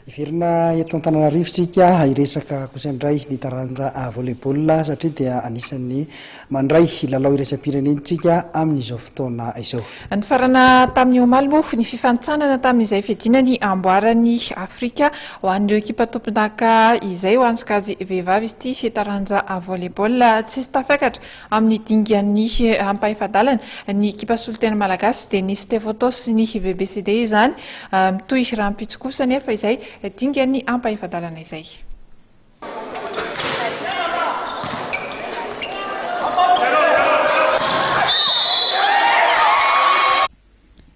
Hiverina eto Antananarivo isika hiresaka kosa indray ny taranja volley-ball satria dia anisan'ny mandray lalao iraisam-pirenena isika amin'izao fotoana izao. Nifarana tamin'ny omaly moa ny fifanintsanana tamin'izay fiadiana ny amboaran'i Afrika ho an'ireo ekipa tompondaka izay ho an'ny sokajy vehivavy izy ity taranja volley-ball. Tsisy tafiakatra Amin'ny dingan'ny ampahefa-dalana, ny ekipa solontena malagasy dia ny Stevoto sy ny VBCD izany. Mitohy rahampitso kosa anefa izay dingan'ny ampahefa-dalana izay.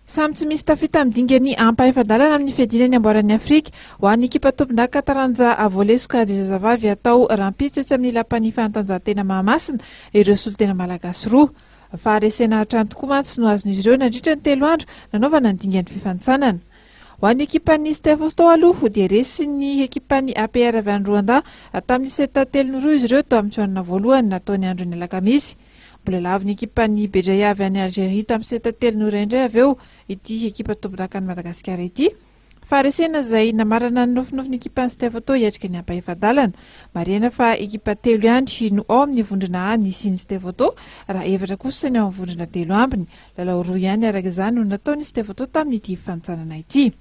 Samy tsy misy tafita amin'ny dingan'ny ampahefa-dalana amin'ny fiadiana ny amboaran'i Afrika ho an'ny ekipa tompondaka taranja volley sokajy zazavavy hatao rahampitso etsy amin'ny lapan'ny fanatanjahantena Mahamasina ireo solontena malagasy roa. Faharesena hatrany tokoa mantsy no azon'izy ireo nandritra ny telo andro nanaovana ny dingan'ny fifanintsanana. Ho an'ny ekipan'ny Stefos tao aloha dia resin'ny ekipan'ny APR avy any Rwanda tamin'ny set telo no roa izy ireo tao amin'ny fihaonana voalohany natao ny andron'ny alakamisy. Mbola lavin'ny ekipan'ny Bejaia avy any Algeria tamin'ny seta telo no iray indray avy eo ity ekipa tompondakan'i Madagasikara ity. Faharesena izay namarana ny nofinofin'ny ekipan'ny Stevoto hiatrika ny ampahefa-dalana. Marihina fa ekipa telo ihany no ao amin'ny vondrona A nisy ny Stevoto raha efatra kosa ny ao amin'ny vondrona telo ambiny. Lalao roa ihany araka izany no nataon'ny Stevoto tamin'ity fanintsanana ity.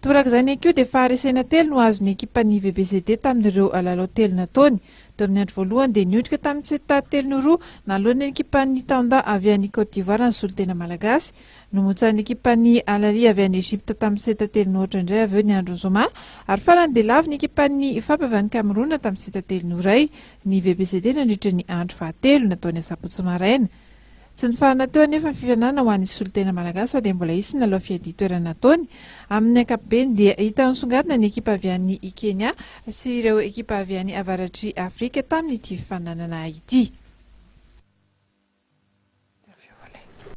Toraka izany ihany koa dia faharesena telo no azon'ny ekipan'ny VBCD tamin'ireo lalao telo nataony. Teo amin'ny andro voalohany dia niondrika tamin'ny seta telo no roa nanoloana ny ekipan'ny Tanda avy any Côte d'Ivoire ny solontena malagasy. Nomontsahin'ny ekipan'ny Al Ahly avy any Egypte tamin'ny seta telo no aotra indray avy eo ny andron'ny zoma ary farany dia lavo ny ekipan'ny FAP avy any Cameroun tamin'ny seta telo no iray ny VBCD nandritra ny andro fahatelo natao ny asabotsy maraina. Tsy nifarana teo anefa ny fifidianana ho an'ny solontena malagasy fa dia mbola hisy ny lalao fiadian-toerana hataony. Amin'ny ankapobeny dia hita nisongadina ny ekipa avy any Kenya sy ireo ekipa avy any avaratr'i Afrika tamin'ity fifaninanana ity.